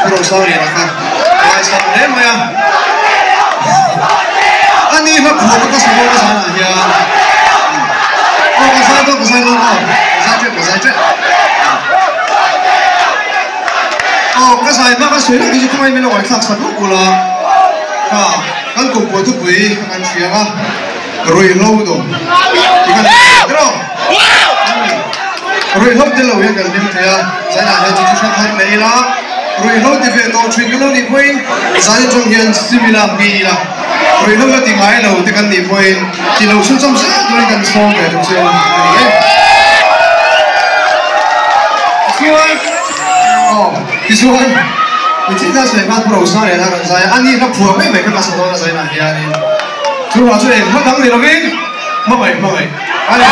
Pu Rosangliana kha ka ngaisang hle mai a. A ni hla phuah ka ka sa dawn a zanah hian. Aw ka zai dawn ka zai dawn aw ka zai tep ka zai tep. Aw ka zai hma ka sawi leh chu khawngaih min lo ngaihthlak sak lawk ula ka kan kumpuan thupui ka kan hria a ruihhlo do ti khan tiraw ruihhlo tel lo hian kan hlim thei a zainah hian chu chu hre thar leh ila ruihhlo ti ve tawh thin kan lo nih pawhin zai atang hian sim ila ngi ila ruihhlo la ti ngai lo te kan nih pawhin ti lo chhunchawm zel turin kan sawm ve thung chu a ni e. Tichuan, aw, tichuan, mi thil sawi khan Pu Rosa leh a rawn zai a, a ni kha phuah mai mai kha ka sa dawn a zainah hianin chuvang chu eng hma dang ni lovin hmangaih hmangaih a ni.